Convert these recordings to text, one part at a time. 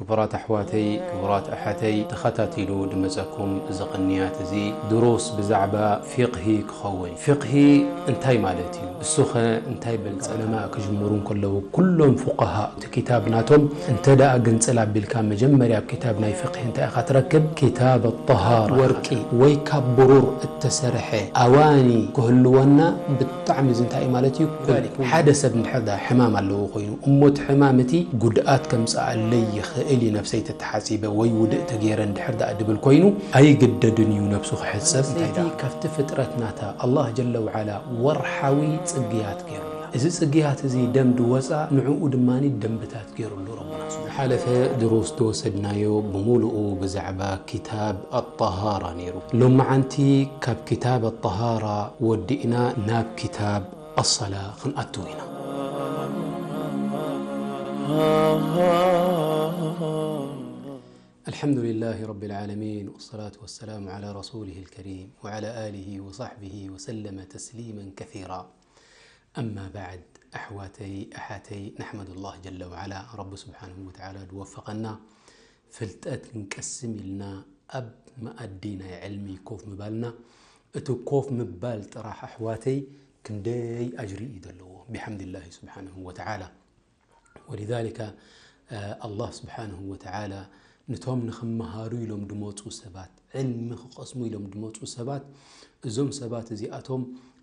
ክቡራት ኣሕዋተይ፣ ክቡራት ኣሓተይ፣ ተኸታቲሉ ድመጸኩም እዚ ቅንያት እዚ ድሩስ ብዛዕባ ፊቕሂ ክኸውን። ፊቕሂ እንታይ ማለት እዩ? እሱኸ እንታይ በል? ዑለማ ክጅምሩ እንከለዉ ኩሎም ፉቃሃ እቲ ኪታብ ናቶም እንተ ደኣ ግንጽል ኣቢልካ መጀመርያ ኣብ ኪታብ ናይ ፊቕሂ እንታይ ኢኻ ትረክብ? ኪታብ ኣጠሃራ። ወርቂ ወይ ካብ ብሩር እተሰርሐ ኣዋኒ ክህልወና ብጣዕሚ እዚ እንታይ እዩ ማለት እዩ? ሓደ ሰብ እንድሕር ደኣ ሕማም ኣለዎ ኮይኑ እሞ እቲ ሕማም እቲ ጉድኣት ከምጽኣለይ ይኽእል እዩ ነብሰይ ተተሓጺበ ወይ ውድእ ተገይረ እንድሕር ደኣ ድብል ኮይኑ ኣይግደድን እዩ ነብሱ ክሕጸብ። እንታይ ደኣ ካብቲ ፍጥረት ናታ ኣላህ ጀለ ወዓላ ወርሓዊ ጽግያት ገይሩላ። እዚ ጽግያት እዚ ደም ድወጻ ንዕኡ ድማኒ ደንብታት ገይሩሉ ረቡና። ዝሓለፈ ድሩስ ዝወሰድናዮ ብምሉኡ ብዛዕባ ኪታብ ኣጠሃራ ነይሩ። ሎመዓንቲ ካብ ኪታብ ኣጠሃራ ወዲእና ናብ ኪታብ ኣሰላ ክንኣትው ኢና። الحمد لله رب العالمين، والصلاة والسلام على رسوله الكريم، وعلى آله وصحبه وسلم تسليما كثيرا. أما بعد، ኣሕዋተይ ኣሓተይ፣ نحمد الله جل وعلا፣ ረቢ ስብሓንሁ ወተዓላ ድወፈቐና፣ ፍልጠት ክንቀስም ኢልና ኣብ መኣዲ ናይ ዕልሚ ኮፍ ምባልና፣ እቲ ኮፍ ምባል ጥራሕ ኣሕዋተይ ክንደይ ኣጅሪ እዩ ዘለዎ፣ ብሓምድላሂ ስብሓንሁ ወተዓላ። ወሊዛሊካ፣ ኣላህ ስብሓንሁ ወተዓላ ንቶም ንኽመሃሩ ኢሎም ድመፁ ሰባት፣ ዕልሚ ክቐስሙ ኢሎም ድመፁ ሰባት፣ እዞም ሰባት እዚኣቶም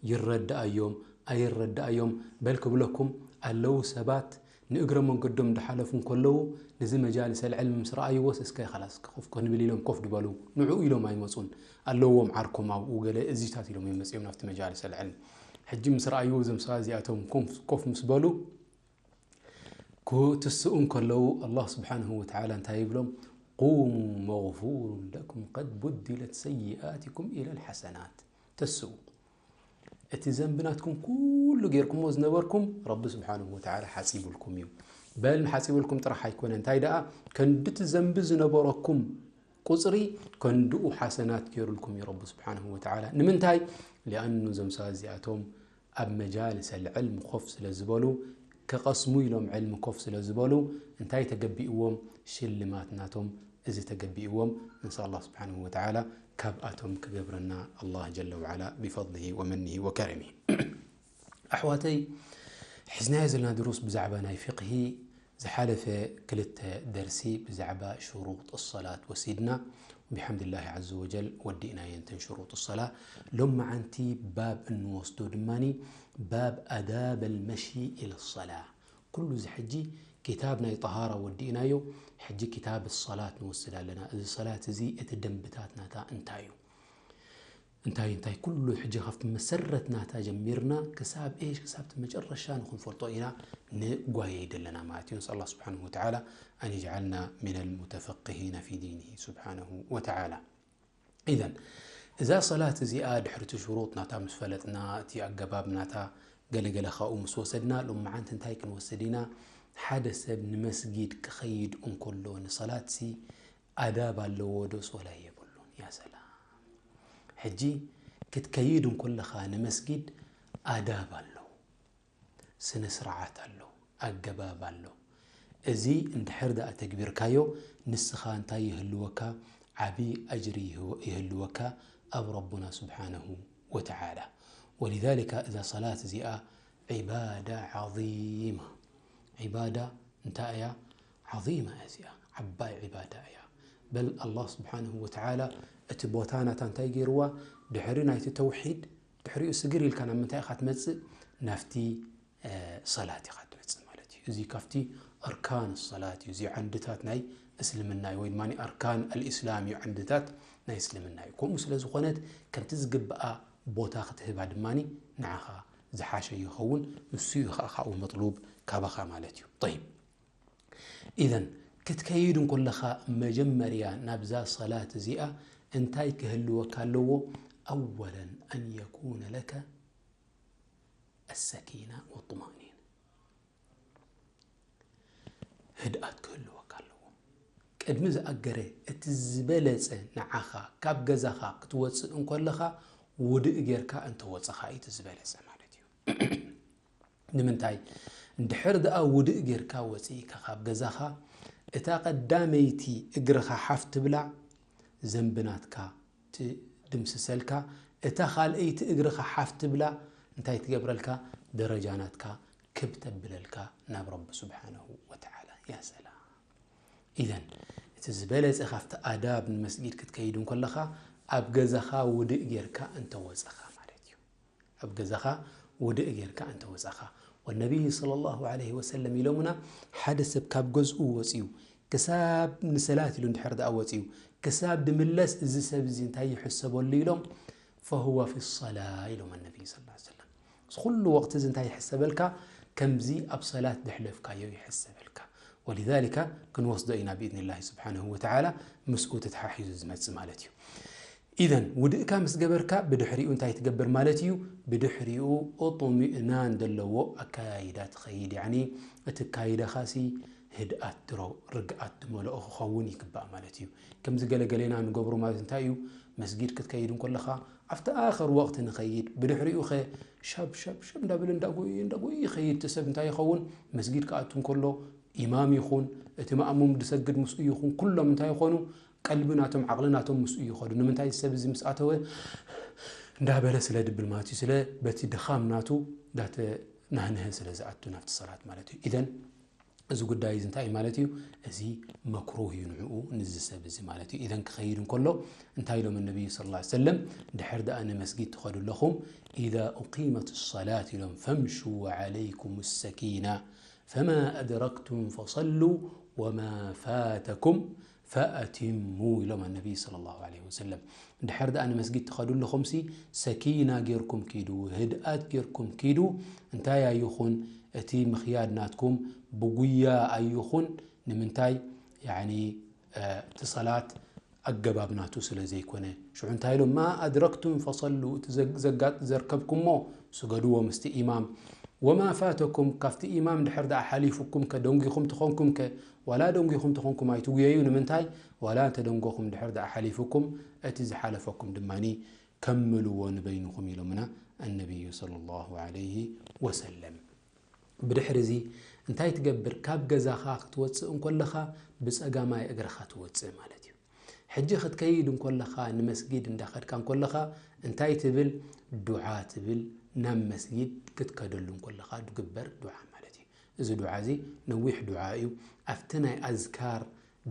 ይረዳኣዮም ኣይረዳኣዮም በል ክብለኩም ኣለዉ። ሰባት ንእግረ መንገዶም እንዳሓለፉ እንከለዉ፣ ነዚ መጃልሰ ልዕልሚ ምስ ረኣይዎስ፣ እስከ ኸላስ ኮፍ ክንብል ኢሎም ኮፍ ድበሉ። ንዕኡ ኢሎም ኣይመፁን። ኣለዎም ዓርኮም ኣብኡ ገለ እዚታት ኢሎም እዮም መፅኦም ናብቲ መጃልሰ ልዕልሚ። ሕጂ ምስ ረኣይዎ እዞም ሰባት እዚኣቶም ኮፍ ምስ በሉ፣ ክትስኡ እንከለዉ፣ ኣላህ ስብሓንሁ ወተዓላ እንታይ ይብሎም? ቁሙ መግፉሩን ለኩም ቀድ ቡድለት ሰይኣትኩም ኢለል ሓሰናት። ተስኡ። እቲ ዘንቢ ናትኩም ኩሉ ጌርኩሞ ዝነበርኩም ረቢ ስብሓንሁ ወተዓላ ሓጺቡልኩም እዩ። በል ሓጺቡልኩም ጥራሕ ኣይኮነ፣ እንታይ ደኣ፣ ከንድቲ ዘንቢ ዝነበረኩም ቁጽሪ ከንድኡ ሓሰናት ጌሩልኩም እዩ ረቢ ስብሓንሁ ወተዓላ። ንምንታይ? ሊኣኑ እዞም ሰባት እዚኣቶም ኣብ መጃልስ ኣልዕልም ኮፍ ስለ ዝበሉ፣ ክቐስሙ ኢሎም ዕልሚ ኮፍ ስለ ዝበሉ፣ እንታይ ተገቢእዎም? ሽልማት ናቶም እዚ ተገቢእዎም። እንሻ ኣላህ ስብሓንሁ ወተዓላ ካብኣቶም ክገብረና ኣላህ ጀለ ወዓላ ብፈድሊሂ ወመኒሂ ወከረሚሂ። ኣሕዋተይ፣ ሒዝናዮ ዘለና ድሩስ ብዛዕባ ናይ ፊቕሂ፣ ዝሓለፈ ክልተ ደርሲ ብዛዕባ ሽሩጥ ሰላት ወሲድና፣ ብሓምድላሂ ዓዘ ወጀል ወዲእናየን እተን ሽሩጥ ሰላ። ሎመዓንቲ ባብ እንወስዶ ድማኒ ባብ ኣዳብ ኣልመሺ ኢለ ሰላ። ኩሉ እዚ ሕጂ ኪታብ ናይ ጠሃራ ወዲእናዮ፣ ሕጂ ኪታብ ሰላት ንወስድ ኣለና። እዚ ሰላት እዚ እቲ ደንብታት ናታ እንታይ እዩ? እንታይ እንታይ ኩሉ ሕጂ ካብቲ መሰረት ናታ ጀሚርና ክሳብ ኤሽ ክሳብ እቲ መጨረሻ ንኽንፈልጦ ኢና ንጓየይ ደለና ማለት እዩ። ንስኣል ኣላህ ስብሓንሁ ወተዓላ ኣን የጅዓልና ሚነል ሙተፈቅሂነ ፊ ዲኒሂ ስብሓንሁ ወተዓላ። ኢዘን እዛ ሰላት እዚኣ ድሕሪ እቲ ሽሩጥ ናታ ምስ ፈለጥና፣ እቲ ኣገባብ ናታ ገለገለ ካብኡ ምስ ወሰድና፣ ሎመዓንቲ እንታይ ክንወስድ ኢና? ሓደ ሰብ ንመስጊድ ክኸይድ እንከሎ ንሰላትሲ ኣዳብ ኣለዎ ዶስ ወላ የብሉን? ያ ሰላም። ሕጂ ክትከይድ እንከለኻ ንመስጊድ ኣዳብ ኣሎ፣ ስነ ስርዓት ኣሎ፣ ኣገባብ ኣሎ። እዚ እንድሕር ደኣ ተግቢርካዮ ንስኻ እንታይ ይህልወካ? ዓቢ ኣጅሪ ይህወ-፣ ይህልወካ ኣብ ረቡና ስብሓነሁ ወተዓላ። ወሊዛሊካ እዛ ሰላት እዚኣ ዒባዳ ዓዚማ። ዒባዳ እንታይ እያ? ዓዚማ እያ እዚኣ፣ ዓባይ ዒባዳ እያ። በል ኣላህ ስብሓንሁ ወተዓላ እቲ ቦታ ናታ እንታይ ገይርዋ? ድሕሪ ናይቲ ተውሒድ፣ ድሕሪኡ ስግር ኢልካ ናብ ምንታይ ኢኻ ትመጽእ? ናብቲ፣ እ፣ ሰላት ኢኻ ትመጽእ ማለት እዩ። እዚ ካብቲ ኣርካን ሰላት እዩ። እዚ ዓንድታት ናይ እስልምና እዩ፣ ወይ ድማ ኣርካን ኣልኢስላም እዩ፣ ዓንድታት ናይ እስልምና እዩ። ከምኡ ስለ ዝኾነት ከምቲ ዝግብኣ ቦታ ክትህባ ድማኒ ንዓኻ ዝሓሸ ይኸውን። ንሱ እዩ ኸዓ ካብኡ መጥሉብ ካባኻ ማለት እዩ። ጠይብ። ኢዘን ክትከይድ እንከለኻ መጀመርያ ናብዛ ሰላት እዚኣ እንታይ ክህልወካ ኣለዎ? ኣወለን ኣን የኩነ ለከ ኣሰኪና ወጡማእኒና። ህድኣት ክህልወካ ኣለዎ። ቅድሚ ዝኣገረ እቲ ዝበለጸ ንዓኻ ካብ ገዛኻ ክትወጽእ እንከለኻ ውድእ ጌርካ እንተወጸኻ እዩ እቲ ዝበለጸ ማለት እዩ። ንምንታይ? እንድሕር ደኣ ውድእ ጌርካ ወጺእካ ካብ ገዛኻ፣ እታ ቀዳመይቲ እግርኻ ሓፍ ትብላ፣ ዘንቢ ናትካ ትድምስሰልካ። እታ ካልኣይቲ እግርኻ ሓፍ ትብላ፣ እንታይ ትገብረልካ? ደረጃ ናትካ ክብ ተብለልካ ናብ ረቢ ስብሓነሁ ወተዓላ። ያ ሰላም። ኢዘን እቲ ዝበለጸ ካብቲ ኣዳብ ንመስጊድ ክትከይድ እንከለኻ፣ ኣብ ገዛኻ ውድእ ጌርካ እንተወጸኻ ማለት እዩ። ኣብ ገዛኻ ውድእ ጌርካ እንተወጸኻ። ወነቢይ ሰለላሁ ዐለይሂ ወሰለም ኢሎምና፣ ሓደ ሰብ ካብ ገዝኡ ወጺኡ ክሳብ ንሰላት ኢሉ እንድሕር ደኣ ወጺኡ ክሳብ ድምለስ፣ እዚ ሰብ እዚ እንታይ ይሕሰበሉ ኢሎም? ፈሁወ ፊ ሰላ ኢሎም ነቢይ ሰለላሁ ዐለይሂ ወሰለም። እዚ ኩሉ ወቕቲ እዚ እንታይ ይሕሰበልካ? ከምዚ ኣብ ሰላት ደሕለፍካዮ ይሕሰበልካ። ወሊዛሊካ ክንወስዶ ኢና ብኢዝኒላሂ ስብሓነሁ ወተዓላ፣ ምስኡ ተተሓሒዙ ዝመጽእ ማለት እዩ። ኢዘን ውድእካ ምስ ገበርካ ብድሕሪኡ እንታይ ትገብር ማለት እዩ? ብድሕሪኡ እጡሚእናን ዘለዎ ኣካያይዳ ትኸይድ። ያዕኒ እቲ ካይዳኻሲ ህድኣት ድሮ ርግኣት ድመልኦ ክኸውን ይግባእ ማለት እዩ። ከምዚ ገለገሌና ንገብሮ ማለት እንታይ እዩ? መስጊድ ክትከይድ እንከለኻ ኣብቲ ኣኸር ወቕቲ ንኸይድ፣ ብድሕሪኡ ኸ ሸብ ሸብ ሸብ እንዳበለ እንዳጎየ እንዳጎየ ይኸይድ። እቲ ሰብ እንታይ ይኸውን? መስጊድ ክኣቱ እንከሎ ኢማም ይኹን እቲ ማእሙም ድሰግድ ምስኡ ይኹን፣ ኩሎም እንታይ ይኾኑ? ቀልቢ ናቶም ዓቕሊ ናቶም ምስኡ ይኸዱ። ንምንታይ እዚ ሰብ እዚ ምስ ኣተወ እንዳበለ ስለ ድብል ማለት እዩ። ስለ በቲ ድኻም ናቱ እንዳተናህነሀ ስለ ዝኣቱ ናብቲ ሰላት ማለት እዩ። ኢዘን እዚ ጉዳይ እዚ እንታይ እዩ ማለት እዩ? እዚ መክሩህ እዩ ንዕኡ፣ ንዚ ሰብ እዚ ማለት እዩ። ኢዘን ክኸይድ እንከሎ እንታይ ኢሎም ነቢዩ ሰለላሁ ዐለይሂ ወሰለም? ድሕር ደኣ ንመስጊድ ትኸዱ ኣለኹም፣ ኢዛ ኡቂመት ሰላት ኢሎም፣ ፈምሹ ወዐለይኩም ሰኪና፣ ፈማ ኣድረክቱም ፈሰሉ ወማ ፋተኩም ፈኣቲሙ ኢሎም ነቢይ ሰለላሁ ዐለይሂ ወሰለም። ድሕር ደኣ ንመስጊድ ትኸዱ ኣለኹምሲ፣ ሰኪና ጌርኩም ኪዱ፣ ህድኣት ጌርኩም ኪዱ። እንታይ ኣይኹን እቲ ምኽያድ ናትኩም ብጉያ ኣይኹን። ንምንታይ? ያዕኒ፣ እ፣ እቲ ሰላት ኣገባብ ናቱ ስለ ዘይኮነ። ሽዑ እንታይ ኢሎም? ማ ኣድረክቱም ፈሰሉ፣ እቲ ዘግ-፣ ዘጋጥ-፣ ዘርከብኩሞ ስገድዎ ምስቲ ኢማም። ወማ ፋተኩም፣ ካብቲ ኢማም ድሕር ደኣ ሓሊፉኩም ከ፣ ደንጒኹም ተኾንኩም ከ፣ ዋላ ደንጒኹም ተኾንኩም ኣይትጉየዩ። ንምንታይ? ዋላ እንተ ደንጎኹም ድሕር ደኣ ሓሊፉኩም፣ እቲ ዝሓለፈኩም ድማኒ ከምልዎ ንበይንኹም ኢሎምና ኣነቢዩ ሰለላሁ ዐለይሂ ወሰለም። ብድሕሪ እዚ እንታይ ትገብር? ካብ ገዛኻ ክትወጽእ እንከለኻ ብጸጋማይ እግርኻ ትወጽእ ማለት እዩ። ሕጂ ክትከይድ እንከለኻ፣ ንመስጊድ እንዳኸድካ እንከለኻ እንታይ ትብል? ዱዓ ትብል፣ ናብ መስጊድ ክትከደሉ እንከለኻ ድግበር ዱዓ ማለት እዩ። እዚ ዱዓ እዚ ነዊሕ ዱዓ እዩ። ኣብቲ ናይ ኣዝካር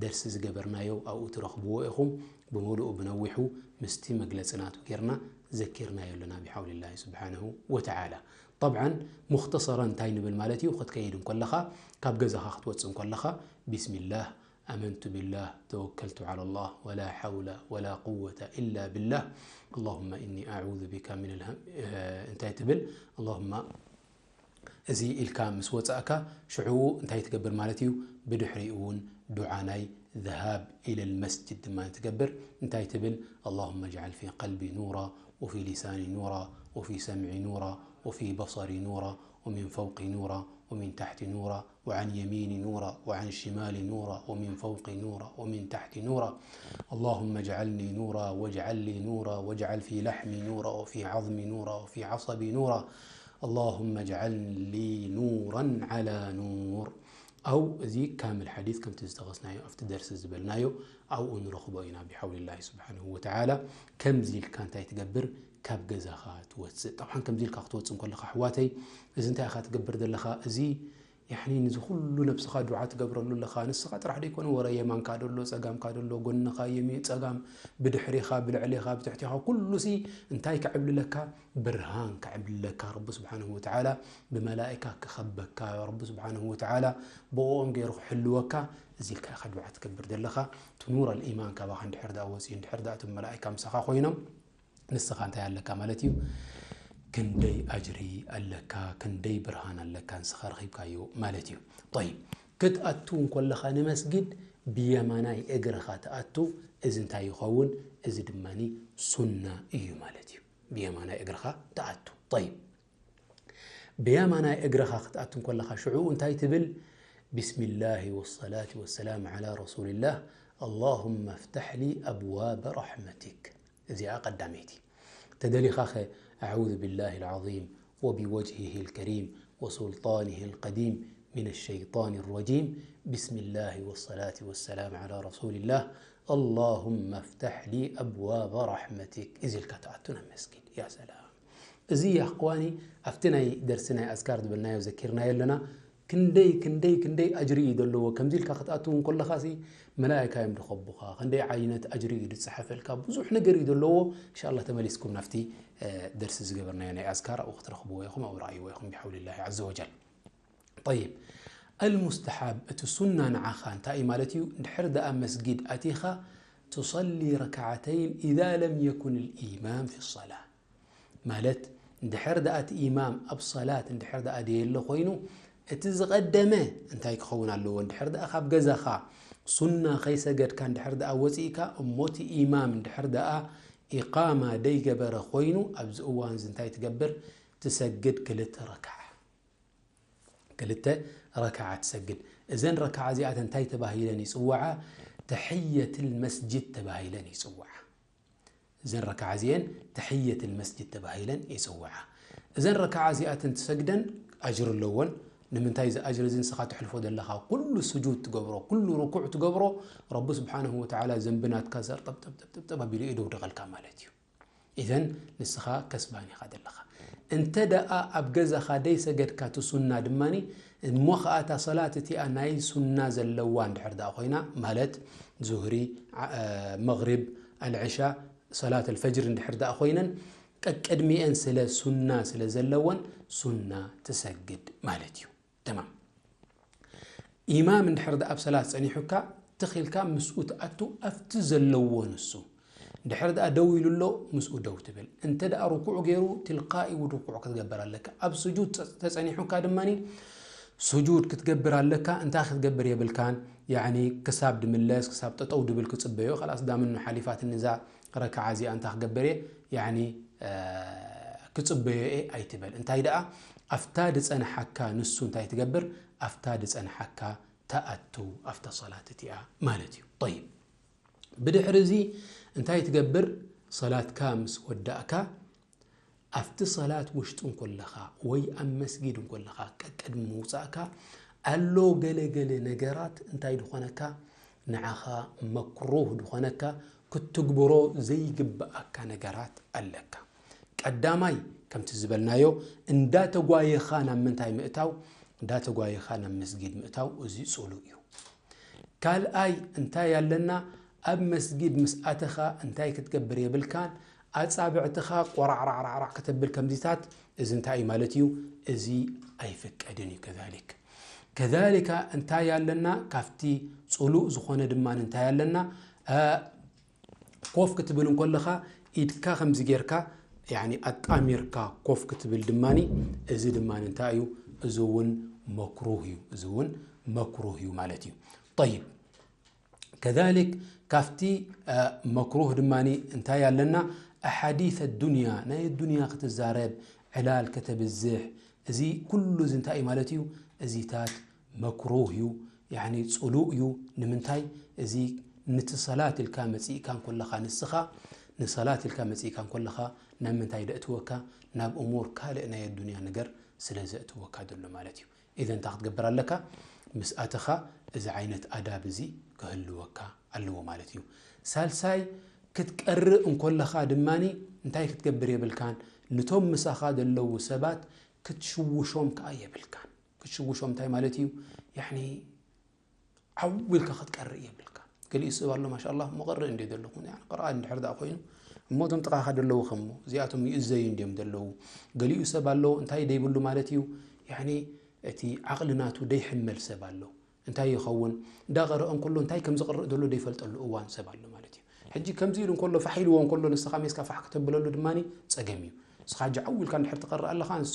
ደርሲ ዝገበርናዮ ኣብኡ ትረኽብዎ ኢኹም። ብምሉኡ ብነዊሑ ምስቲ መግለጺ ናቱ ጌርና ዘኪርናዮ ኣለና ብሓውሊላሂ ስብሓነሁ ወተዓላ። ጠብዓን ሙኽተሰረን እንታይ ንብል ማለት እዩ? ክትከይድ እንከለኻ፣ ካብ ገዛኻ ክትወጽእ እንከለኻ፣ ቢስሚላህ፣ ኣመንቱ ቢላህ፣ ተወከልቱ ዐለላህ፣ ወላ ሓውለ ወላ ቁወተ ኢላ ቢላህ፣ ኣላሁመ ኢኒ ኣዑዙ ቢካ ሚነል ሃም-፣ እ፣ እንታይ ትብል? ኣላሁመ እዚ ኢልካ ምስ ወጻእካ፣ ሽዑ እንታይ ትገብር ማለት እዩ? ብድሕሪኡ እውን ዱዓ ናይ ذهاب إلى المسجد ድማ ትገብር። እንታይ ትብል? اللهم اجعل في قلبي نورا، وفي لساني نورا، وفي سمعي نورا، وفي بصري نورا، ومن فوقي نورا، ومن تحتي نورا، وعن يميني نورا، وعن شمالي نورا، ومن فوقي نورا، ومن تحتي نورا. اللهم اجعلني نورا، واجعل لي نورا، واجعل في لحمي نورا، وفي عظمي نورا، وفي عصبي نورا. اللهم اجعل لي نورا على نور. ኣው እዚ ካምል ሓዲስ ከምቲ ዝጠቐስናዮ ኣብቲ ደርሲ ዝበልናዮ ኣብኡ ንረኽቦ ኢና ብሓውሊላሂ ስብሓንሁ ወተዓላ። ከምዚ ኢልካ እንታይ ትገብር? ካብ ገዛኻ ትወፅእ። ጠብዓን ከምዚ ኢልካ ክትወፅእ እንከለኻ ኣሕዋተይ፣ እዚ እንታይ ኢኻ ትገብር ዘለኻ? እዚ ያዕኒ፣ ነዚ ኩሉ ነብስኻ ዱዓ ትገብረሉ ኣለኻ። ንስኻ ጥራሕ ደይኮነ፣ ወረ የማንካ ደሎ፣ ጸጋምካ ደሎ፣ ጎንኻ፣ የሚ-፣ ጸጋም፣ ብድሕሪኻ፣ ብልዕሊኻ፣ ብትሕቲኻ፣ ኩሉሲ እንታይ ከዕብልለካ? ብርሃን ከዕብልለካ። ረቢ ስብሓንሁ ወተዓላ ብመላኢካ ክኸበካ፣ ረቢ ስብሓንሁ ወተዓላ ብእኦም ገይሩ ክሕልወካ፣ እዚ ኢልካ ኢኻ ዱዓ ትገብር ዘለኻ። እቲ ኑር ኣልኢማን ካባኻ እንድሕር ደኣ ወፂኡ፣ እንድሕር ደኣ እቶም መላኢካ ምሳኻ ኮይኖም፣ ንስኻ እንታይ ኣለካ ማለት እዩ? ክንደይ ኣጅሪ ኣለካ፣ ክንደይ ብርሃን ኣለካ ንስኻ ረኺብካዮ ማለት እዩ። ጠይብ፣ ክትኣቱ እንከለኻ ንመስጊድ ብየማናይ እግርኻ ትኣቱ። እዚ እንታይ ይኸውን? እዚ ድማኒ ሱና እዩ ማለት እዩ። ብየማናይ እግርኻ ትኣቱ። ጠይብ፣ ብየማናይ እግርኻ ክትኣቱ እንከለኻ ሽዑ እንታይ ትብል? ቢስሚላሂ ወሰላቲ ወሰላም ዓላ ረሱሊላህ፣ ኣላሁመ ፍታሕ ሊ ኣብዋበ ረሕመቲክ። እዚኣ ቀዳመይቲ። ተደሊኻኸ፣ ኣዑዙ ቢላሂ ልዓዚም ወቢወጅሂሂ ልከሪም ወሱልጣኒሂ ልቀዲም من الشيطان الرجيم. بسم الله والصلاة والسلام على رسول الله. اللهم افتح لي أبواب رحمتك. እዚ ኢልካ ትኣቱ ናብ መስጊድ። ያ ሰላም። እዚ ያ እኽዋኒ ኣብቲ ናይ ደርሲ ናይ ኣዝካር ዝበልናዮ ዘኪርናዮ ኣለና። ክንደይ ክንደይ ክንደይ ኣጅሪ እዩ ዘለዎ። ከምዚ ኢልካ ክትኣቱ እውን ከለኻ ሲ መላእካ እዮም ድኸቡኻ። ክንደይ ዓይነት ኣጅሪ እዩ ዝጸሓፈልካ። ብዙሕ ነገር እዩ ዘለዎ። ኢንሻኣላህ ተመሊስኩም ናብቲ ደርሲ ዝገበርናዮ ናይ ኣዝካር ኣብኡ ክትረኽብዎ ኢኹም፣ ኣብኡ ረኣይዎ ኢኹም ብሓውሊላሂ ዐዘ ወጀል። ጠይብ፣ ኣልሙስተሓብ እቲ ሱና ንዓኻ እንታይ እዩ ማለት እዩ? እንድሕር ደኣ መስጊድ ኣቲኻ ትሰሊ ረክዓተይን ኢዛ ለም የኩን ልኢማም ፊ ሰላ፣ ማለት እንድሕር ደኣ እቲ ኢማም ኣብ ሰላት እንድሕር ደኣ ደየለ ኮይኑ እቲ ዝቐደመ እንታይ ክኸውን ኣለዎ? እንድሕር ደኣ ካብ ገዛኻ ሱና ከይሰገድካ እንድሕር ደኣ ወፂእካ እሞ እቲ ኢማም እንድሕር ደኣ ኢቃማ ደይገበረ ኮይኑ ኣብዚ እዋን እዚ እንታይ ትገብር? ትሰግድ ክልተ ረክዓ። ክልተ ረክዓ ትሰግድ። እዘን ረክዓ እዚኣተን እንታይ ተባሂለን ይጽውዓ? ተሕየትል መስጅድ ተባሂለን ይጽውዓ። እዘን ረክዓ እዚአን ተሕየትል መስጅድ ተባሂለን ይጽውዓ። እዘን ረክዓ እዚኣተን ትሰግደን ኣጅሪ ኣለወን። ንምንታይ እዚ ኣጅሪ እዚ ንስኻ ትሕልፎ ዘለኻ? ኩሉ ስጁድ ትገብሮ፣ ኩሉ ርኩዕ ትገብሮ፣ ረቢ ስብሓንሁ ወተዓላ ዘንቢ ናትካ ዘርጠብጠብጠብጠብ ኣቢሉ እዩ ደውድቐልካ ማለት እዩ። ኢዘን ንስኻ ከስባን ኢኻ ዘለኻ። እንተ ደኣ ኣብ ገዛኻ ደይሰገድካ እቲ ሱና ድማኒ፣ እሞ ኸኣ እታ ሰላት እቲኣ ናይ ሱና ዘለዋ እንድሕር ደኣ ኮይና፣ ማለት ዙህሪ፣ ዓ-፣ መግሪብ፣ ኣልዕሻ፣ ሰላት ኣልፈጅር እንድሕር ደኣ ኮይነን፣ ቀቅድሚኤን ስለ ሱና ስለ ዘለወን፣ ሱና ትሰግድ ማለት እዩ። ተማም። ኢማም እንድሕር ደኣ ኣብ ሰላት ጸኒሑካ፣ ትኽ ኢልካ ምስኡ ትኣቱ፣ ኣብቲ ዘለዎ ንሱ። እንድሕር ደኣ ደው ኢሉ ኣሎ፣ ምስኡ ደው ትብል። እንተ ደኣ ርኩዕ ገይሩ፣ ትልቃኢ እውን ርኩዕ ክትገብር ኣለካ። ኣብ ስጁድ ጸ-፣ ተጸኒሑካ ድማኒ፣ ስጁድ ክትገብር ኣለካ። እንታይ ክትገብር የብልካን፣ ያዕኒ ክሳብ ድምለስ፣ ክሳብ ጠጠው ድብል ክጽበዮ። ኸላስ ዳምኑ ሓሊፋትኒ እዛ ረክዓ እዚኣ እንታይ ክገብር እየ፣ ያዕኒ፣ እ፣ ክጽበዮ እየ ኣይትበል። እንታይ ደኣ፣ ኣብታ ድጸንሓካ ንሱ እንታይ ትገብር፣ ኣብታ ድጸንሓካ ተኣቱ፣ ኣብታ ሰላት እቲኣ ማለት እዩ። ጠይብ፣ ብድሕሪ እዚ እንታይ ትገብር? ሰላትካ ምስ ወዳእካ፣ ኣብቲ ሰላት ውሽጢ እንኮለኻ ወይ ኣብ መስጊድ እንኮለኻ፣ ቀቅድሚ ምውጻእካ፣ ኣሎ ገለ ገለ ነገራት እንታይ ድኾነካ፣ ንዓኻ መክሩህ ድኾነካ፣ ክትግብሮ ዘይግብኣካ ነገራት ኣለካ። ቀዳማይ፣ ከምቲ ዝበልናዮ፣ እንዳተጓየኻ ናብ ምንታይ ምእታው? እንዳተጓየኻ ናብ መስጊድ ምእታው፣ እዚ ጽሉእ እዩ። ካልኣይ እንታይ ኣለና? ኣብ መስጊድ ምስ ኣተኻ እንታይ ክትገብር የብልካን? ኣጻብዕትኻ ቆራዕራዕራዕራዕ ከተብል ከምዚታት፣ እዚ እንታይ እዩ ማለት እዩ? እዚ ኣይፍቀድን እዩ። ከዛሊክ፣ ከዛሊካ እንታይ ኣለና? ካብቲ ጽሉእ ዝኾነ ድማ እንታይ ኣለና? እ፣ ኮፍ ክትብል እንኮለኻ ኢድካ ከምዚ ጌርካ፣ ያኒ ኣጣሚርካ ኮፍ ክትብል ድማኒ፣ እዚ ድማኒ እንታይ እዩ? እዚ እውን መክሩህ እዩ። እዚ እውን መክሩህ እዩ ማለት እዩ። ጠይብ፣ ከዛሊክ ካብቲ፣ እ፣ መክሩህ ድማኒ እንታይ ኣለና? ኣሓዲት ኣዱንያ፣ ናይ ኣዱንያ ክትዛረብ፣ ዕላል ከተብዝሕ፣ እዚ ኩሉ እዚ እንታይ እዩ ማለት እዩ? እዚታት መክሩህ እዩ፣ ያኒ ጽሉእ እዩ። ንምንታይ? እዚ ንቲ ሰላት ኢልካ መጺእካ እንኮለኻ፣ ንስኻ ንሰላት ኢልካ መጺእካ እንኮለኻ፣ ናብ ምንታይ ደእትወካ? ናብ እሙር ካልእ ናይ ኣዱንያ ነገር ስለ ዘእትወካ ዘሎ ማለት እዩ። ኢዘን እንታይ ክትገብር ኣለካ? ምስ ኣተኻ እዚ ዓይነት ኣዳብ እዚ ክህልወካ ኣለዎ ማለት እዩ። ሳልሳይ፣ ክትቀርእ እንኮለኻ ድማኒ እንታይ ክትገብር የብልካን? ንቶም ምሳኻ ዘለዉ ሰባት ክትሽውሾም ከኣ የብልካን። ክትሽውሾም እንታይ ማለት እዩ? ያኒ ዓው ኢልካ ክትቀርእ የብልካ። ገሊኡ ሰብ ኣሎ፣ ማሻኣላህ፣ እሞ ቀርእ እንድየ ዘለኹ፣ ያኒ ቅርኣት እንድሕር ደኣ ኮይኑ፣ እሞ እቶም ጥቓኻ ዘለዉ ከሞ፣ እዚኣቶም ይእዘዩ እንድዮም ዘለዉ። ገሊኡ ሰብ ኣሎ፣ እንታይ ደይብሉ ማለት እዩ? ያኒ እቲ ዓቕሊ ናቱ ደይሕመል ሰብ ኣሎ። እንታይ ይኸውን? እንዳቐረአ እንከሎ እንታይ ከም ዝቕርእ ዘሎ ደይፈልጠሉ እዋን ሰብ ኣሎ ማለት እዩ። ሕጂ ከምዚ ኢሉ እንከሎ፣ ፋሕ ኢልዎ እንከሎ፣ ንስኻ ሜስካ ፋሕ ከተብለሉ ድማኒ ጸገም እዩ። ንስኻ ሕጂ ዓው ኢልካ እንድሕር ትቐርእ ኣለኻ፣ ንሱ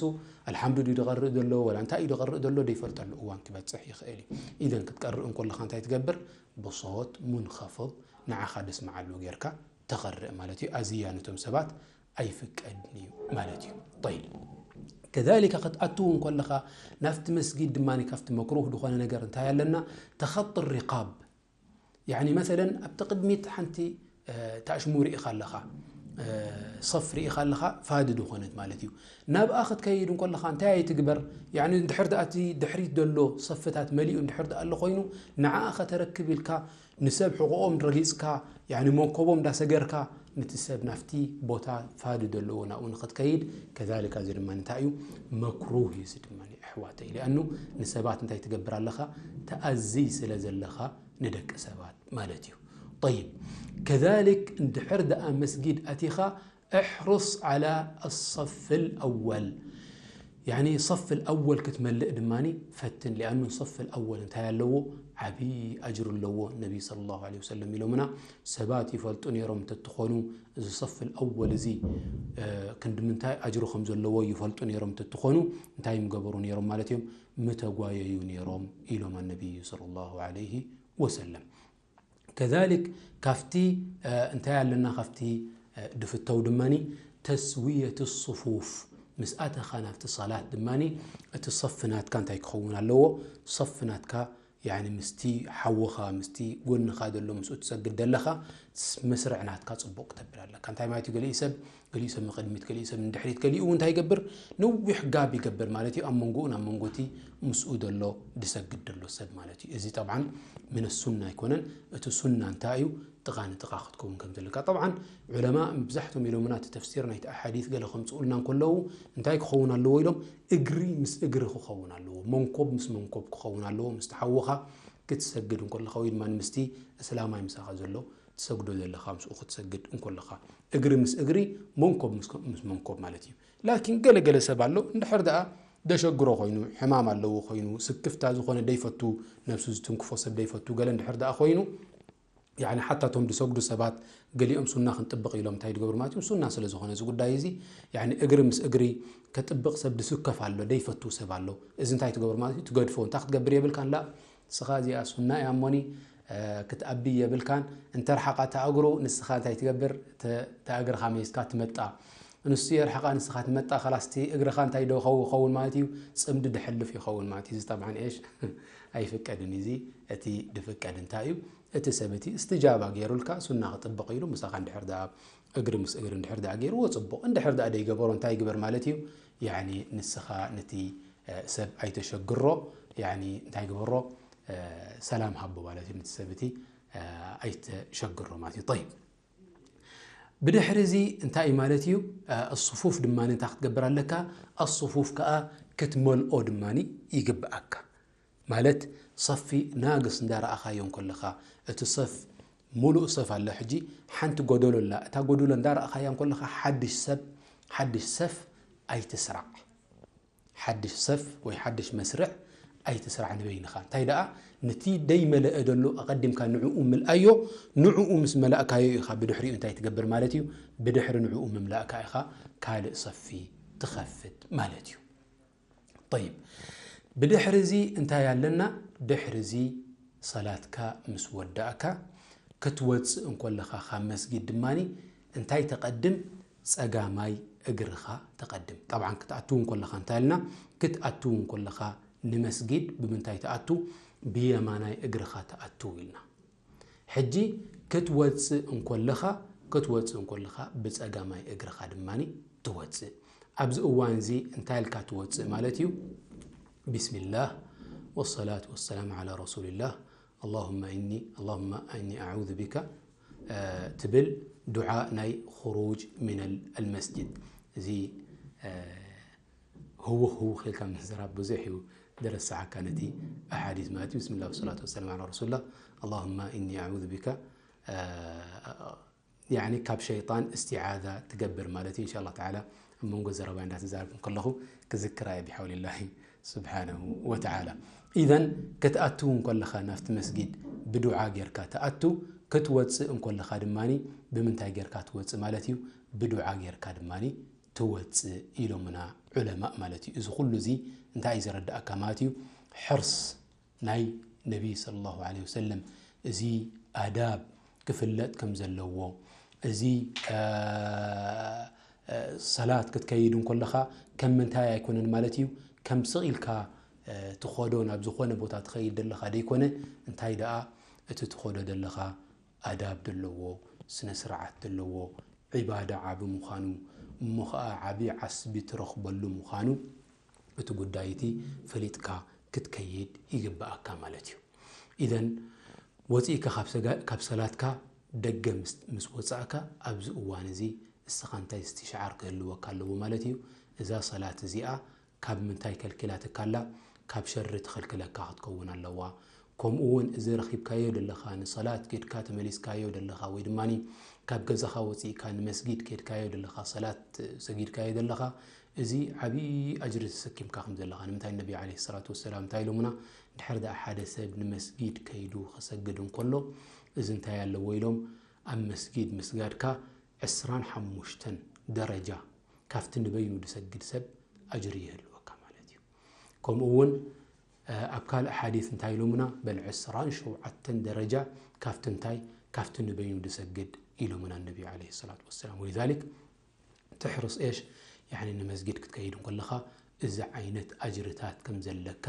ኣልሓምዱ ድዩ ዝቐርእ ዘሎ፣ ወላ እንታይ እዩ ዝቐርእ ዘሎ ደይፈልጠሉ እዋን ክበጽሕ ይኽእል እዩ። ኢዘን ክትቀርእ እንከለኻ እንታይ ትገብር? ብሶት ሙንኸፍድ ንዓኻ ደስምዓሉ ጌርካ ተቐርእ ማለት እዩ። ኣዝያ ነቶም ሰባት ኣይፍቀድን እዩ ማለት እዩ። ጠይብ። ከዛሊካ ክትኣቱ እውን ከለኻ ናብቲ መስጊድ ድማ ካብቲ መክሩህ ዝኾነ ነገር እንታይ ኣለና? ተኸጥ ሪቃብ። ያኒ መሰለን ኣብቲ ቅድሚት ሓንቲ፣ እ፣ ታሽሙ ርኢኻ ኣለኻ። ሰፍ ርኢኻ ኣለኻ ፋድድ ኾነት ማለት እዩ። ናብኣ ክትከይድ እንከለኻ እንታይ ኣይትግበር? ያኒ እንድሕር ደኣ እቲ ድሕሪት ዘሎ ሰፍታት መሊኡ እንድሕር ደኣ ኣሎ ኮይኑ፣ ንዓኣ ከተረክብ ኢልካ ንሰብ ሕቖኦም ረጊጽካ፣ ያኒ መንኮቦም እንዳሰገርካ፣ ነቲ ሰብ ናፍቲ ቦታ ፋድድ ኣለዎ ናብኡ ንኽትከይድ፣ ከዛሊካ እዚ ድማ እንታይ እዩ? መክሩህ እዩ እዚ ድማ ኣሕዋተይ። ሊኣኑ ንሰባት እንታይ ትገብር ኣለኻ? ተኣዝይ ስለ ዘለኻ ንደቂ ሰባት ማለት እዩ። ጠይብ፣ ከዛሊክ እንድሕር ደኣ መስጊድ ኣቲኻ፣ እሕርስ ዓላ ኣሰፍ ኣልኣወል፣ ያኒ ሰፍ ኣልኣወል ክትመልእ ድማ ፈትን። ሊኣኑ ሰፍ ኣልኣወል እንታይ ኣለዎ? ዓብዪ ኣጅሩ ኣለዎ። ነቢ ሰለላሁ ዐለይሂ ወሰለም ኢሎምና፣ ሰባት ይፈልጡ ነይሮም እንተትኾኑ፣ እዚ ሰፍ ኣልኣወል እዚ ክንዲ ምንታይ ኣጅሩ ከም ዘለዎ ይፈልጡ ነይሮም እንተትኾኑ፣ እንታይ ምገበሩ ነይሮም ማለት እዮም? ምተጓየዩ ነይሮም ኢሎም ኣነቢዩ ሰለላሁ ዐለይሂ ወሰለም። ከዛሊክ ካብቲ እንታይ ኣለና፣ ካብቲ ድፍተው ድማኒ ተስውየት ሱፉፍ፣ ምስ ኣተኻ ናብቲ ሰላት ድማኒ እቲ ሰፍ ናትካ እንታይ ክኸውን ኣለዎ? ሰፍ ናትካ ያኒ ምስቲ ሓውኻ፣ ምስቲ ጎንኻ ዘሎ ምስኡ ትሰግድ ዘለኻ መስርዕ ናትካ ጽቡቕ ክተብል ኣለካ። እንታይ ማለት እዩ? ገሊኡ ሰብ ገሊኡ ሰብ ንቕድሚት፣ ገሊኡ ሰብ ንድሕሪት፣ ገሊኡ እውን እንታይ ይገብር? ነዊሕ ጋብ ይገብር ማለት እዩ፣ ኣብ መንጎኡን ኣብ መንጎቲ ምስኡ ዘሎ ድሰግድ ዘሎ ሰብ ማለት እዩ። እዚ ጠብዓን ምን ሱና ኣይኮነን። እቲ ሱና እንታይ እዩ? ጥቓ ንጥቓ ክትከውን ከም ዘለካ። ጠብዓን ዑለማ መብዛሕቶም ኢሎምና እቲ ተፍሲር ናይቲ ኣሓዲት ገለ ከምፅኡልና እንከለዉ እንታይ ክኸውን ኣለዎ ኢሎም? እግሪ ምስ እግሪ ክኸውን ኣለዎ፣ መንኮብ ምስ መንኮብ ክኸውን ኣለዎ። ምስ ተሓወኻ ክትሰግድ እንከለኻ ወይ ድማ ምስቲ እስላማይ ምሳኻ ዘሎ ትሰግዶ ዘለኻ ምስኡ ክትሰግድ እንከለኻ፣ እግሪ ምስ እግሪ መንኮብ ምስ መንኮብ ማለት እዩ። ላኪን ገለ ገለ ሰብ ኣሎ እንድሕር ደኣ ደሸግሮ ኮይኑ፣ ሕማም ኣለዎ ኮይኑ፣ ስክፍታ ዝኾነ ደይፈቱ፣ ነብሱ ዝትንክፎ ሰብ ደይፈቱ ገለ እንድሕር ደኣ ኮይኑ፣ ያኒ ሓታ እቶም ዝሰግዱ ሰባት ገሊኦም ሱና ክንጥብቕ ኢሎም እንታይ ትገብሩ ማለት እዩ? ሱና ስለ ዝኾነ እዚ ጉዳይ እዚ፣ ያኒ እግሪ ምስ እግሪ ከጥብቕ ሰብ ዝስከፍ ኣሎ፣ ደይፈቱ ሰብ ኣሎ። እዚ እንታይ ትገብሩ ማለት እዩ? ትገድፎ። እንታይ ክትገብር የብልካን? ላ ንስኻ እዚኣ ሱና እያ እሞኒ ክትኣቢ የብልካን። እንተ ርሓቓ እታ እግሩ ንስኻ እንታይ ትገብር? እታ እግርኻ መይዝካ ትመጣ። ንሱ የርሕቓ ንስኻ ትመጣ። ከላስ እቲ እግርኻ እንታይ ዶ ኸው-፣ ኸውን ማለት እዩ? ጽምዲ ድሕልፍ ይኸውን ማለት እዩ። እዚ ጠብዓን ኤሽ ኣይፍቀድን። እዚ እቲ ድፍቀድ እንታይ እዩ? እቲ ሰብ እቲ እስትጃባ ገይሩልካ ሱና ክጥብቕ ኢሉ ምሳኻ እንድሕር ደኣ እግሪ ምስ እግሪ እንድሕር ደኣ ገይርዎ ጽቡቕ። እንድሕር ደኣ ደይገበሮ እንታይ ይግበር ማለት እዩ? ያኒ ንስኻ ነቲ ሰብ ኣይተሸግሮ፣ ያኒ እንታይ ግበሮ፣ ሰላም ሃቦ ማለት እዩ። ነቲ ሰብ እቲ ኣይተሸግሮ ማለት እዩ። ጠይብ፣ ብድሕሪ እዚ እንታይ እዩ ማለት እዩ? ኣሱፉፍ ድማ እንታይ ክትገብር ኣለካ? ኣሱፉፍ ከኣ ክትመልኦ ድማ ይግብኣካ። ማለት ሰፊ ናግስ እንዳረኣኻዮ እንከለኻ፣ እቲ ሰፍ ሙሉእ ሰፍ ኣለ። ሕጂ ሓንቲ ጎደሎ ኣላ። እታ ጎደሎ እንዳረኣኻያ እንከለኻ ሓድሽ ሰብ፣ ሓድሽ ሰፍ ኣይትስራዕ። ሓድሽ ሰፍ ወይ ሓድሽ መስርዕ ኣይትስራሕ ንበይንኻ። እንታይ ደኣ፣ ነቲ ደይመለአ ደሎ ኣቐዲምካ ንዕኡ ምልኣዮ። ንዕኡ ምስ መላእካዮ ኢኻ ብድሕሪኡ እንታይ ትገብር ማለት እዩ? ብድሕሪ ንዕኡ ምምላእካ ኢኻ ካልእ ሰፊ ትኸፍት ማለት እዩ። ጠይብ፣ ብድሕሪ እዚ እንታይ ኣለና? ድሕሪ እዚ ሰላትካ ምስ ወዳእካ ክትወጽእ እንኮለኻ ካብ መስጊድ ድማኒ እንታይ ተቐድም? ጸጋማይ እግርኻ ተቐድም። ጠብዓን ክትኣትው እንኮለኻ እንታይ ኢልና? ክትኣትው እንኮለኻ ንመስጊድ ብምንታይ ትኣቱ? ብየማናይ እግርኻ ትኣትው ኢልና። ሕጂ ክትወጽእ እንኮለኻ፣ ክትወጽእ እንኮለኻ ብጸጋማይ እግርኻ ድማኒ ትወጽእ። ኣብዚ እዋን እዚ እንታይ ኢልካ ትወጽእ ማለት እዩ? ቢስሚላህ ወሰላቱ ወሰላሙ ዓላ ረሱሊላህ። ኣላሁመ ኢኒ፣ ኣላሁመ ኢኒ ኣዑዙ ቢካ፣ እ፣ ትብል ዱዓ ናይ ኹሩጅ ሚነል፣ ኣልመስጅድ። እዚ፣ እ፣ ህውኽ ህውኽ ኢልካ ምዝራብ ብዙሕ እዩ ደረስዓካ ነቲ ኣሓዲስ ማለት እዩ። ብስሚላህ ወሰላቱ ወሰላሙ ዓላ ረሱሊላህ። ኣላሁመ ኢኒ ኣዑዙ ቢካ፣ እ፣ ያኒ ካብ ሸይጣን እስቲዓዛ ትገብር ማለት እዩ። ኢንሻላህ ተዓላ ኣብ መንጎ ዘረባይ እንዳተዛረብኩ ከለኹ ክዝክራ እየ ብሓውሊላሂ ስብሓነሁ ወተዓላ። ኢዘን ክትኣቱ እንኮለኻ ናብቲ መስጊድ ብዱዓ ጌርካ ትኣቱ፣ ክትወፅእ እንኮለኻ ድማኒ ብምንታይ ጌርካ ትወፅእ ማለት እዩ? ብዱዓ ጌርካ ድማኒ ትወፅእ ኢሎምና ዑለማእ ማለት እዩ። እዚ ኩሉ እዚ እንታይ እዩ ዘረድኣካ ማለት እዩ? ሕርስ ናይ ነቢይ ሰለላሁ ዐለይሂ ወሰለም፣ እዚ ኣዳብ ክፍለጥ ከም ዘለዎ፣ እዚ፣ እ፣ እ፣ ሰላት ክትከይድ እንኮለኻ ከም ምንታይ ኣይኮነን ማለት እዩ፣ ከም ስቕ ኢልካ፣ እ፣ ትኸዶ ናብ ዝኾነ ቦታ ትኸይድ ዘለኻ ደይኮነ፣ እንታይ ደኣ እቲ ትኸዶ ዘለኻ ኣዳብ ዘለዎ፣ ስነ ስርዓት ዘለዎ፣ ዒባዳ ዓቢ ምዃኑ፣ እሞ ኸኣ ዓቢ ዓስቢ ትረኽበሉ ምዃኑ፣ እቲ ጉዳይ እቲ ፈሊጥካ ክትከይድ ይግብኣካ ማለት እዩ። ኢዘን ወጺእካ ካብ ሰጋ-፣ ካብ ሰላትካ ደገ ምስ፣ ምስ ወጻእካ፣ ኣብዚ እዋን እዚ እስኻ እንታይ እስትሽዓር ክህልወካ ኣለዎ ማለት እዩ? እዛ ሰላት እዚኣ ካብ ምንታይ ከልኪላትካ ኣላ? ካብ ሸሪ ትኸልክለካ ክትከውን ኣለዋ። ከምኡ እውን እዚ ረኺብካዮ ደለኻ፣ ንሰላት ጌድካ ተመሊስካዮ ደለኻ፣ ወይ ድማ ካብ ገዛኻ ወጺእካ ንመስጊድ ኬድካዮ ደለኻ፣ ሰላት ሰጊድካዮ ደለኻ፣ እዚ ዓቢ ኣጅሪ ተሰኪምካ ከም ዘለኻ። ንምንታይ ነቢ ዓለይሂ ሰላቱ ወሰላም እንታይ ኢሎምና? ድሕር ደኣ ሓደ ሰብ ንመስጊድ ከይዱ ክሰግድ እንከሎ፣ እዚ እንታይ ኣለዎ ኢሎም? ኣብ መስጊድ ምስጋድካ ዕስራን ሓሙሽተን ደረጃ ካብቲ ንበይኑ ዝሰግድ ሰብ ኣጅሪ ይህልወካ ማለት እዩ። ከምኡ እውን፣ እ፣ ኣብ ካልእ ሓዲስ እንታይ ኢሎምና? በል ዕስራን ሸውዓተን ደረጃ ካብቲ እንታይ? ካብቲ ንበይኑ ዝሰግድ ኢሎምና ነቢ ዓለይሂ ሰላቱ ወሰላም። ወሊዛሊክ ትሕርስ ኤሽ፣ ያኒ ንመስጊድ ክትከይድ እንከለኻ እዚ ዓይነት ኣጅርታት ከም ዘለካ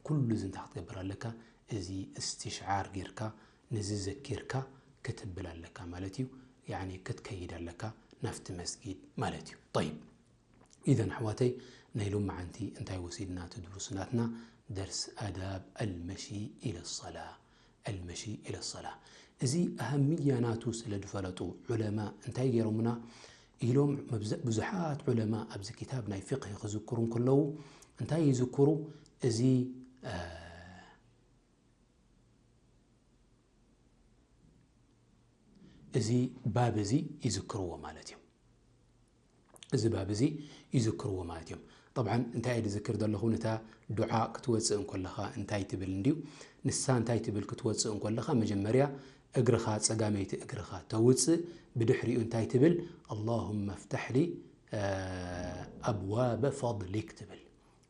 ኩሉ እዚ እንታይ ክትገብር ኣለካ? እዚ እስትሽዓር ጌርካ፣ ነዚ ዘኪርካ ክትብል ኣለካ ማለት እዩ። ያኒ ክትከይድ ኣለካ ናብቲ መስጊድ ማለት እዩ። ጠይብ፣ ኢዘን ኣሕዋተይ፣ ናይ ሎማዓንቲ እንታይ ወሲድና? እቲ ድሩስ ናትና ደርስ ኣዳብ ኣልመሺ ኢለ ሰላ፣ ኣልመሺ ኢለ ሰላ። እዚ ኣህምያ ናቱ ስለ ዝፈለጡ ዑለማ እንታይ ገይሮምና ኢሎም? መብዘ-፣ ብዙሓት ዑለማ ኣብዚ ክታብ ናይ ፍቅሂ ክዝክሩ እንከለዉ እንታይ ይዝክሩ? እዚ፣ እ፣ እዚ ባብ እዚ ይዝክርዎ ማለት እዮም። እዚ ባብ እዚ ይዝክርዎ ማለት እዮም። ጠብዓን እንታይ እየ ዝዝክር ዘለኹ? ነታ ዱዓ ክትወፅእ እንከለኻ እንታይ ትብል እንድዩ? ንሳ እንታይ ትብል ክትወፅእ እንከለኻ? መጀመርያ እግርኻ፣ ፀጋመይቲ እግርኻ ተውፅእ። ብድሕሪኡ እንታይ ትብል? ኣላሁመ ፍታሕ ሊ፣ እ፣ ኣብዋበ ፈድሊክ ትብል።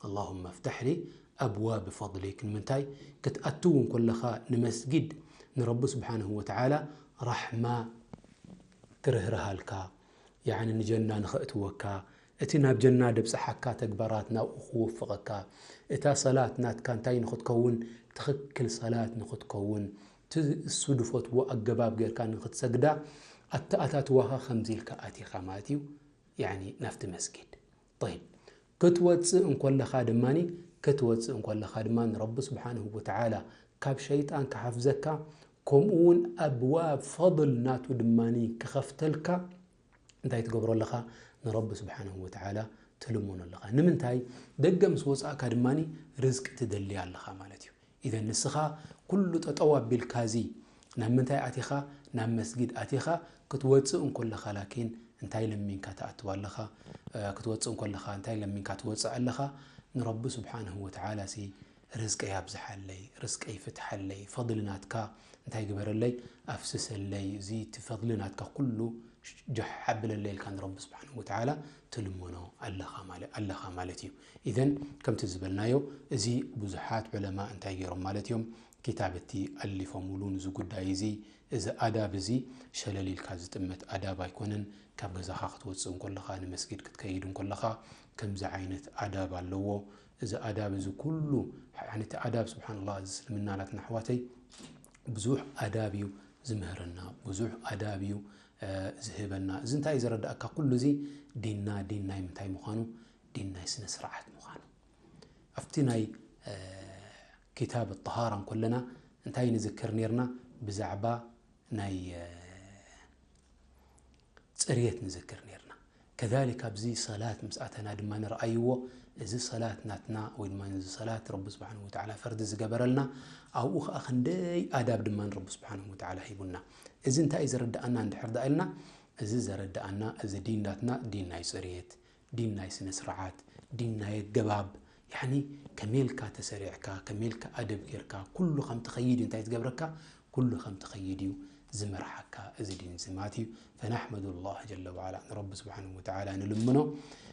ኣላሁመ ፍታሕ ሊ ኣብዋብ ፈድሊክ። ንምንታይ? ክትኣትው እንከለኻ ንመስጊድ ንረቢ ስብሓንሁ ወተዓላ ራሕማ ክርህርሃልካ፣ ያዕኒ ንጀና ንኸእትወካ፣ እቲ ናብ ጀና ደብጽሓካ ተግባራት ናብኡ ክወፍቐካ፣ እታ ሰላት ናትካ እንታይ ንኽትከውን፣ ትኽክል ሰላት ንኽትከውን፣ እቲ እሱ ድፈትዎ ኣገባብ ጌርካ ንኽትሰግዳ፣ ኣተኣታትዋኻ ከምዚ ኢልካ ኣቲኻ ማለት እዩ፣ ያዕኒ ናብቲ መስጊድ። ጠይብ፣ ክትወጽእ እንኮለኻ ድማኒ፣ ክትወጽእ እንኮለኻ ድማ ንረቢ ስብሓንሁ ወተዓላ ካብ ሸይጣን ክሓፍዘካ፣ ከምኡ እውን ኣብዋብ ፈድል ናቱ ድማኒ ክኸፍተልካ እንታይ ትገብሮ ኣለኻ? ንረቢ ስብሓንሁ ወተዓላ ትልምኖ ኣለኻ። ንምንታይ? ደገ ምስ ወጻእካ ድማኒ ርዝቂ ትደሊ ኣለኻ ማለት እዩ። ኢዘን ንስኻ ኩሉ ጠጠው ኣቢልካ እዚ ናብ ምንታይ ኣቲኻ? ናብ መስጊድ ኣቲኻ። ክትወጽእ እንኮለኻ ላኪን እንታይ ለሚንካ ትኣትው ኣለኻ? እ፣ ክትወጽእ እንኮለኻ እንታይ ለሚንካ ትወጽእ ኣለኻ? ንረቢ ስብሓንሁ ወተዓላ ሲ ርዝቀይ ኣብዝሓለይ፣ ርዝቀይ ፍትሓለይ፣ ፈድሊ ናትካ እንታይ ግበረለይ? ኣፍስሰለይ። እዚ እቲ ፈድሊ ናትካ ኩሉ ጃሕ ኣብለለይ ኢልካ ንረቢ ስብሓንሁ ወተዓላ ትልምኖ ኣለኻ ማለ-፣ ኣለኻ ማለት እዩ። ኢዘን ከምቲ ዝበልናዮ፣ እዚ ብዙሓት ዑለማ እንታይ ገይሮም ማለት እዮም? ክታብቲ ኣሊፎምሉ። ንዚ ጉዳይ እዚ፣ እዚ ኣዳብ እዚ ሸለል ኢልካ ዝጥመት ኣዳብ ኣይኮነን። ካብ ገዛኻ ክትወጽእ እንኮለኻ፣ ንመስጊድ ክትከይድ እንኮለኻ፣ ከምዚ ዓይነት ኣዳብ ኣለዎ። እዚ ኣዳብ እዚ ኩሉ፣ ሓንቲ ኣዳብ፣ ስብሓንላህ፣ እዚ እስልምና ናትና ኣሕዋተይ ብዙሕ ኣዳብ እዩ ዝምህረና፣ ብዙሕ ኣዳብ እዩ፣ እ፣ ዝህበና። እዚ እንታይ እዩ ዘረዳእካ? ኩሉ እዚ ዲንና፣ ዲን ናይ ምንታይ ምዃኑ፣ ዲን ናይ ስነ ስርዓት ምዃኑ። ኣብቲ ናይ፣ እ፣ ክታብ ጠሃራ እንኮለና እንታይ ንዝክር ኔርና? ብዛዕባ ናይ፣ እ፣ ጽርየት ንዝክር ኔርና። ከዛሊክ ኣብዚ ሰላት ምስ ኣተና ድማ ንርኣይዎ፣ እዚ ሰላት ናትና ወይ ድማ እዚ ሰላት ረቢ ስብሓንሁ ወተዓላ ፈርዲ ዝገበረልና፣ ኣብኡ ኸኣ ክንደይ ኣዳብ ድማ ረቢ ስብሓንሁ ወተዓላ ሂቡና። እዚ እንታይ እዩ ዘረድኣና እንድሕር ደኣ ኢልና፣ እዚ ዘረድኣና፣ እዚ ዲን ናትና ዲን ናይ ጽርየት፣ ዲን ናይ ስነ ስርዓት፣ ዲን ናይ ኣገባብ፣ ያዕኒ ከመይ ኢልካ ተሰሪዕካ፣ ከመይ ኢልካ ኣደብ ጌርካ፣ ኩሉ ከም ትኸይድ እንታይ ዝገብረካ? ኩሉ ከም ትኸይድ እዩ ዝመርሓካ እዚ ዲን እዚ ማለት እዩ። ፈነሕመዱ ላህ ጀለ ወዓላ፣ ንረቢ ስብሓንሁ ወተዓላ ንልምኖ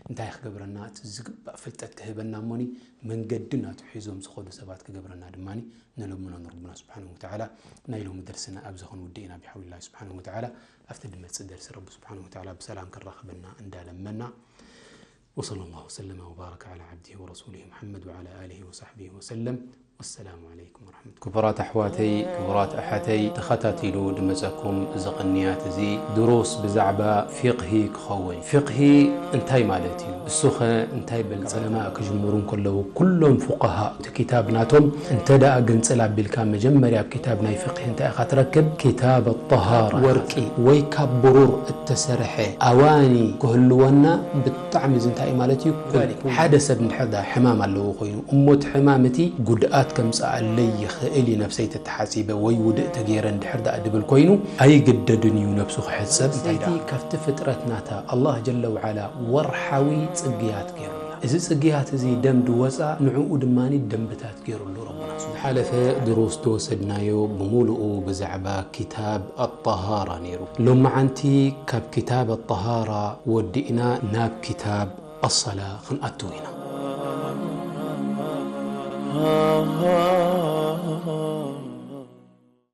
እንታይ ክገብረና? እቲ ዝግባእ ፍልጠት ክህበና እሞኒ መንገዲ ናቱ ሒዞም ዝኸዱ ሰባት ክገብረና ድማ ንልምኖ ንረብና ስብሓንሁ ወተዓላ። ናይ ሎሚ ደርስና ኣብዚ ክንውድእ ኢና ብሓውሊላህ ስብሓንሁ ወተዓላ። ኣብቲ ድመጽእ ደርሲ ረቢ ስብሓንሁ ወተዓላ ብሰላም ከራኽበና እንዳለመና። وصلى الله وسلم وبارك على عبده ورسوله محمد وعلى آله وصحبه وسلم. ኣሰላሙ ዓለይኩም ወረሕመቱ። ክቡራት ኣሕዋተይ፣ ክቡራት ኣሓተይ፣ ተኸታቲሉ ድመጸኩም እዚ ቅንያት እዚ ድሩስ ብዛዕባ ፊቕሂ ክኸውን። ፊቕሂ እንታይ ማለት እዩ? እሱኸ እንታይ በል? ዑለማ ክጅምሩ እንከለዉ፣ ኩሎም ፉቀሃ እቲ ኪታብ ናቶም እንተ ደኣ ግንጽል ኣቢልካ፣ መጀመርያ ኣብ ኪታብ ናይ ፊቕሂ እንታይ ኢኻ ትረክብ? ኪታብ ኣጠሃራ። ወርቂ ወይ ካብ ብሩር እተሰርሐ ኣዋኒ ክህልወና ብጣዕሚ እዚ እንታይ እዩ ማለት እዩ? ኩል። ሓደ ሰብ እንድሕር ደኣ ሕማም ኣለዎ ኮይኑ፣ እሞ እቲ ሕማም እቲ ጉድኣት ከምጽኣለይ ይኽእል እዩ፣ ነብሰይ ተተሓጺበ ወይ ውድእ ተገይረ እንድሕር ደኣ ድብል ኮይኑ፣ ኣይግደድን እዩ ነብሱ ክሕጸብ። እንታይ ደኣ? ካብቲ ፍጥረት ናታ ኣላህ ጀለ ወዓላ ወርሓዊ ጽግያት ገይሩላ። እዚ ጽግያት እዚ ደም ድወጻ፣ ንዕኡ ድማኒ ደንብታት ገይሩሉ ረቡና። ዝሓለፈ ድሩስ ዝወሰድናዮ ብምሉኡ ብዛዕባ ኪታብ ኣጠሃራ ነይሩ። ሎመዓንቲ ካብ ኪታብ ኣጠሃራ ወዲእና ናብ ኪታብ ኣሰላ ክንኣትው ኢና።